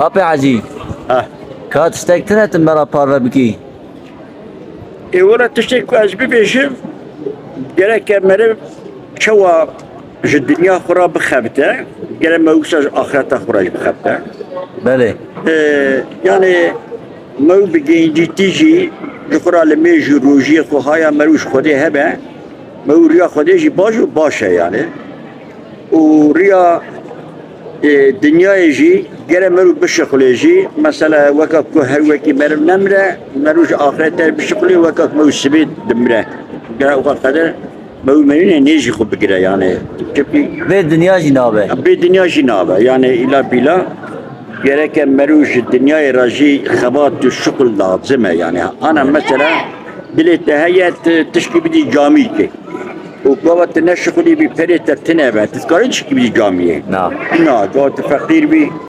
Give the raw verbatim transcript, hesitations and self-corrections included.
Apê Hecî, Ha. ka tiştek tune tu me re parve bikî? Ê were tiştek ku ez bibêjim, gereke meriv çawa ji dinya xwe re bixebite, gere me wisa ji axireta xwe re jî bixebite. Belê. Ee, yani me bi gencîtî jî ji xwe re li mêj û rojiyê xwe haya me û ji Xwedê hebe, me û riya Xwedê jî baş û baş e yani. Û riya e, dinyayê jî gere me û bişixulê jî. Mesela weka ku her wekî meriv nemire, me û ji axirete bişixulê weka ku me û sibê dimire. Gere weka qeder me û merîne nêjî xwe bigire yani. Çimkî Vê dinya jî nabe. Bê dinya jî nabe. Yani îla bîla gereke merû ji dinyayê re jî xebat û şixul lazim e yani. Ana mesela dilê te heye tu tişkî bidî camîkê. Û gava tu ne şixulî bî perê te tine be. Tu dikarî tişkî bidî camiyê. Na. Na, gava tu feqîr bî.